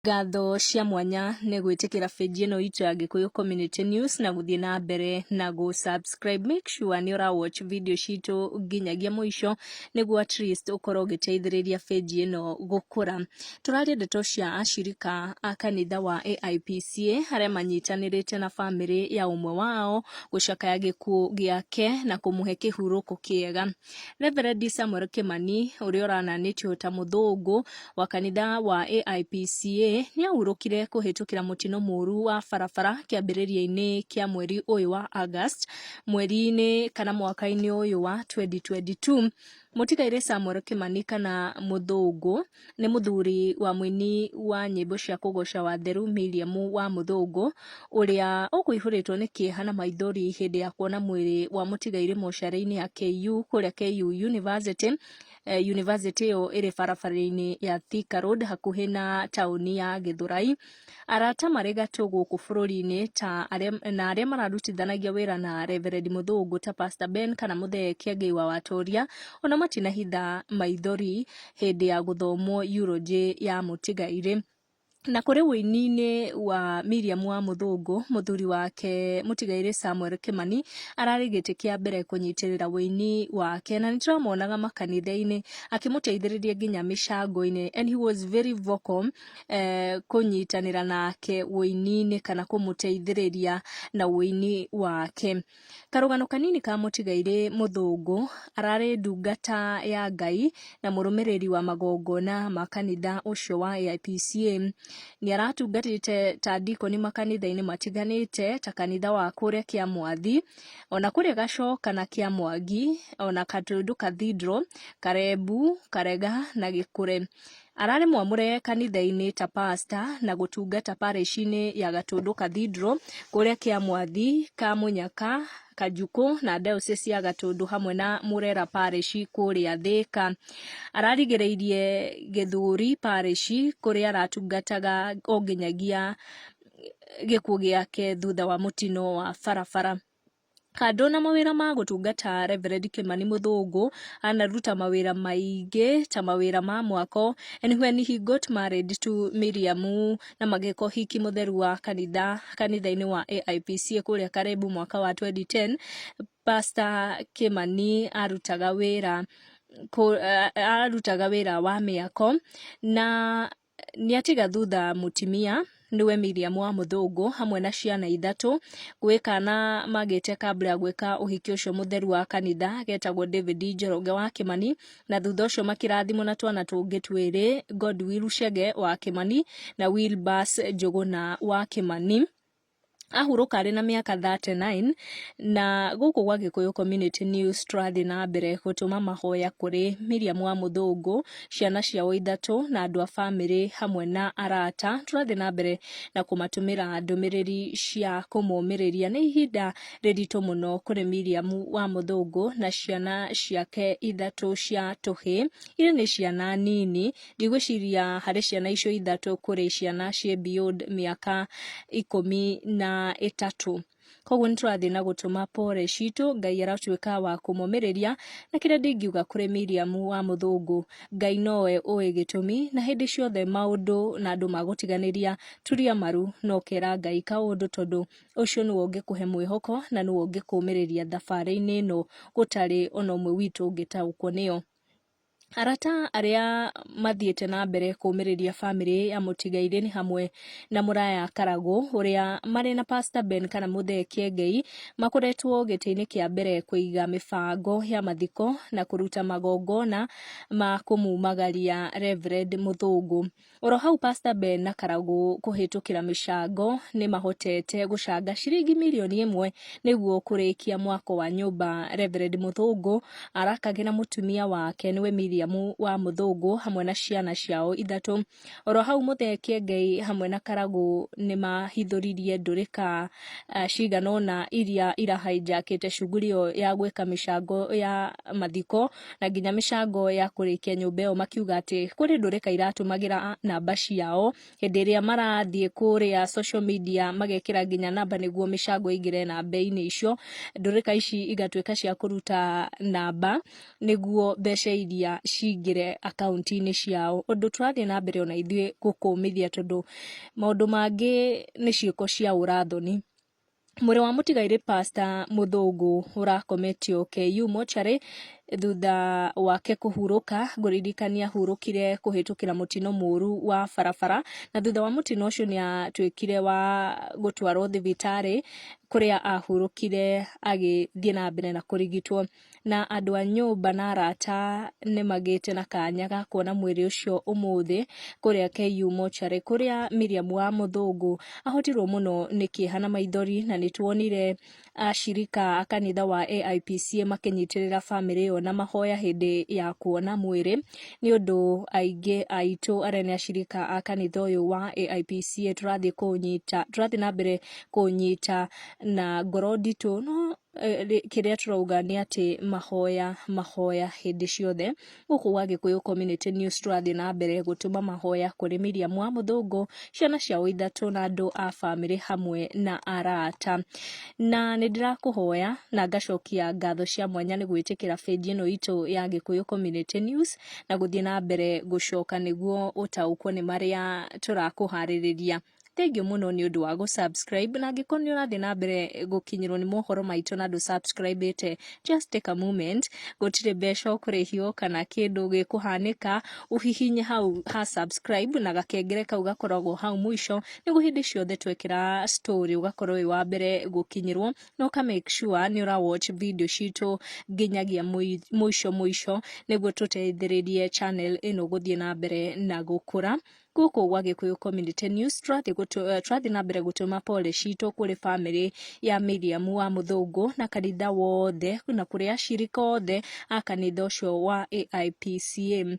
Ngatho cia mwanya nĩ gwĩtĩkĩra page ĩno itũ ya Gĩkũyũ Community News na gũthiĩ na mbere na gũ subscribe. Make sure nĩ ũra watch video citũ nginyagia mũico nĩguo at least ũkorwo ũgĩteithĩrĩria page ĩno gũkũra. Tũraria ndeto cia acirika a kanitha wa AIPCA arĩa manyitanĩrĩte na bamĩrĩ ya ũmwe wao gũcakaya gĩkuũ gĩake na kũmũhe kĩhurũko kĩega. Reverend Samuel Kimani ũrĩa ũrananĩtio ta mũthũngũ wa kanitha wa AIPCA nĩ ahurũkire kũhĩtũkĩra mũtino mũru wa barabara kĩambĩrĩria-inĩ kĩa mweri ũyũ wa August mweri-inĩ kana mwaka-inĩ ũyũ wa 2022. Mũtigairĩ Samuel Kimani kana mũthũngũ nĩ mũthuri wa mũini wa nyĩmbo cia kũgoca Watheru Miriam wa Mũthũngũ ũrĩa ũkũihũrĩtwo nĩ kĩeha na maithori hĩndĩ ya kuona mwĩrĩ wa mũtigairĩ mocarĩ-inĩ ya KU kũrĩa KU University. University ĩyo ĩrĩ barabara-inĩ ya Thika Road hakuhĩ na taũni ya Gĩthũrai. Arata marĩ gatũ gũkũ bũrũri-inĩ ta arĩa, na arĩa mararutithanagia wĩra na Reverend Mũthũngũ ta Pastor Ben kana Mũthee Kĩangei wa Watoria ona matinahitha maithori hĩndĩ ya gũthomwo eulogy ya mũtigairĩ. Na kũrĩ ũini-inĩ wa Miriam wa Mũthũngũ, mũthuri wake mũtigairĩ Samuel Kĩmani ararĩ gĩtĩ kĩa mbere kũnyitĩrĩra ũini wake na nĩtũramuonaga makanitha-inĩ akĩmũteithĩrĩria nginya mĩcango-inĩ and he was very vocal kũnyitanĩra nake ũini-inĩ kana kũmũteithĩrĩria na ũini wake. Karũgano kanini ka mũtigairĩ mũthũngũ, ararĩ ndungata ya Ngai na mũrũmĩrĩri wa magongona ma kanitha ũcio wa AIPCA. Nĩ aratungatĩte ta ndikoni makanitha-inĩ matiganĩte ta kanitha wa kũrĩa Kĩamwathi, ona kũrĩa Gacoka na Kĩamwangi, ona Katũndũ Cathedral, Karembu, Karega na Gĩkũre. Ararĩ mwamũre kanitha-inĩ ta pastor na gũtungata parish-inĩ ya Gatũndũ Cathedral kũrĩa Kĩamwathi, Kamũnyaka, Kajukũ na diocese ya Gatũndũ hamwe na Mũrera parish kũrĩa Thĩka. Ararigĩrĩirie Gĩthũri parish kũrĩa aratungataga o nginyagia gĩkuũ gĩake thutha wa mũtino wa barabara. Kando na mawĩra ma gũtungata Reverend Kimani Mũthũngũ anaruta mawĩra maingĩ ta mawĩra ma mwako and when he got married to Miriam na magĩka ũhiki mũtheru wa kanitha kanitha-inĩ wa AIPCA kũrĩa Karembu mwaka wa 2010. Pastor Kimani arutaga wĩra wa mĩako na nĩatiga thutha mũtumia nĩwe Miriam wa Mũthũngũ hamwe na ciana ithatũ. Gwĩ kana magĩte kabla ya gwĩka ũhiki ũcio mũtheru wa kanitha getagwo David Njoroge wa Kĩmani, na thutha ũcio makĩrathimwo na twana tũngĩ twĩrĩ, Godwill Chege wa Kĩmani na Wilbas Njũgũna wa Kĩmani. Ahurũka arĩ na mĩaka 39. Na gũkũ gwa Gĩkũyũ Community News tũrathiĩ na mbere gũtũma mahoya kũrĩ Miriam wa Mũthũngũ, ciana ciao ithatũ na andũ a bamĩrĩ hamwe na arata. Tũrathiĩ na mbere na kũmatũmĩra ndũmĩrĩri cia kũmũmĩrĩria. Nĩ ihinda rĩritũ mũno kũrĩ Miriam wa Mũthũngũ na ciana ciake ithatũ cia tũhĩĩ, iria nĩ ciana nini. Ndigwĩciria harĩ ciana icio ithatũ kũrĩ ciana ciĩ beyond mĩaka 13. Koguo nĩ tũrathiĩ na gũtũma pore citũ, Ngai aratuĩka wa kũmomĩrĩria. Na kĩrĩa ndingiuga kũrĩ Miriam wa Mũthũngũ, Ngai nowe ũĩ gĩtũmi, na hĩndĩ ciothe maũndũ na andũ magũtiganĩria, turia maru na ũkera Ngai kaũndũ, tondũ ũcio nĩwe ũngĩkũhe mwĩhoko na nĩwe ũngĩkũmĩrĩria thabarĩ-inĩ ĩno gũtarĩ ona ũmwe witũ ũngĩtaũkwo nĩyo. Arata arĩa mathiĩte na mbere kũũmĩrĩria bamĩrĩ ya mũtigairĩ nĩ hamwe na Mũraya Karagũ ũrĩa marĩ na Pastor Ben kana Mũthee Kĩengei makoretwo gĩtĩ-inĩ kĩa mbere kũiga mĩbango ya mathiko na kũruta magongona ma kũmumagaria Reverend Mũthũngũ. Oro hau Pastor Ben na Karagũ kũhĩtũkĩra mĩcango nĩ mahotete gũcanga ciringi mirioni 1 nĩguo kũrĩkia mwako wa nyũmba Reverend Mũthũngũ arakagĩra mũtumia wake nĩwe Miriam wa Mũthũngũ hamwe na ciana ciao ithatũ. Oro hau Mũthee Kĩengei hamwe na Karagũ nĩ mahithũririe ndũrĩka cigana ũna iria irahijackĩte shughuli ĩyo ya gwĩka mĩcango ya mathiko na nginya mĩcango ya kũrĩkia nyũmba ĩyo, makiuga atĩ kũrĩ ndũrĩka iratũmagĩra namba ciao hĩndĩ ĩrĩa marathiĩ kũrĩa social media, magekĩra nginya namba nĩguo mĩcango ĩingĩre namba-inĩ icio. Ndũrĩka ici igatuĩka cia kũruta namba nĩguo mbeca iria cingĩre akaunti-inĩ ciao. Ũndũ tũrathiĩ na mbere ona ithuĩ gũkũmithia tondũ maũndũ mangĩ nĩ ciĩko cia ũrathoni. Mwĩrĩ wa mũtigairĩ Pastor Mũthũngũ ũrakometio KU mocarĩ thutha wake kũhurũka. Ngũririkania ahurũkire kũhĩtũkĩra mũtino mũru wa barabara, na thutha wa mũtino ũcio nĩ atuĩkire wa gũtwarwo thibitarĩ kũrĩa ahurũkire agĩthiĩ na mbere na kũrigitwo. Na andũ a nyũmba na arata nĩ magĩte na kanya ga kuona mwĩrĩ ũcio ũmũthĩ kũrĩa KU mocarĩ, kũrĩa Miriam wa Mũthũngũ ahotirwo mũno nĩ kĩeha na maithori, na nĩ tuonire ashirika a kanitha wa AIPCA makĩnyitĩrĩra bamĩrĩ ĩyo na mahoya hĩndĩ ya kuona mwĩrĩ, nĩ ũndũ aingĩ aitũ arĩa nĩ ashirika a kanitha ũyũ wa AIPCA tũrathiĩ kũũnyita, tũrathiĩ na mbere kũũnyita na ngoro nditũ, no kĩrĩa tũrauga nĩ atĩ mahoya mahoya hĩndĩ ciothe. Gũkũ gwa Gĩkũyũ Community News tũrathiĩ na mbere gũtũma mahoya kũrĩ Miriam wa Mũthũngũ, ciana ciao ithatũ na andũ a bamĩrĩ hamwe na arata. Na nĩ ndĩrakũhoya na ngacokia ngatho cia mwanya nĩ gwĩtĩkĩra page ĩno itũ ya Gĩkũyũ Community News na gũthiĩ na mbere gũcoka nĩguo ũtaũkwo nĩ marĩa tũrakũharĩrĩria. Thengiũ mũno nĩ ũndũ wa gũ subscribe, na angĩkorwo nĩ ũrathiĩ na mbere gũkinyĩrwo nĩ mohoro maitũ na ndũ subscribe ĩte, just take a moment, gũtirĩ mbeca ũkũrĩhio kana kĩndũ gĩkũhanĩka, ũhihinye hau ha subscribe na gakengere kau gakoragwo hau mũico, nĩguo hĩndĩ ciothe twekĩra story ũgakorwo wĩ wa mbere gũkinyĩrwo, na ũka make sure nĩ ũra watch video citũ nginyagia mũico mũico, nĩguo tũteithĩrĩrie channel ĩno gũthiĩ na mbere na gũkũra. Gũkũ gwa Gĩkũyũ Community News tũrathiĩ na mbere gũtũma pole citũ kũrĩ bamĩrĩ ya Miriam wa Mũthũngũ na kanitha wothe na kũrĩ ashirika othe a kanitha ũcio wa AIPCA.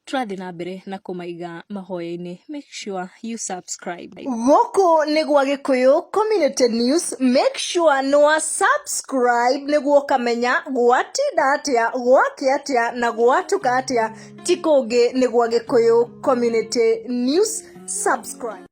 Tũrathiĩ na mbere na kũmaiga mahoya-inĩ. Make sure you subscribe. Gũkũ nĩ gwa Gĩkũyũ Community News, make sure nĩ wa subscribe nĩguo ũkamenya gwatinda atĩa, gwakĩa atĩa na gwatuka atĩa. Ti kũngĩ nĩ gwa Gĩkũyũ Community News. Subscribe.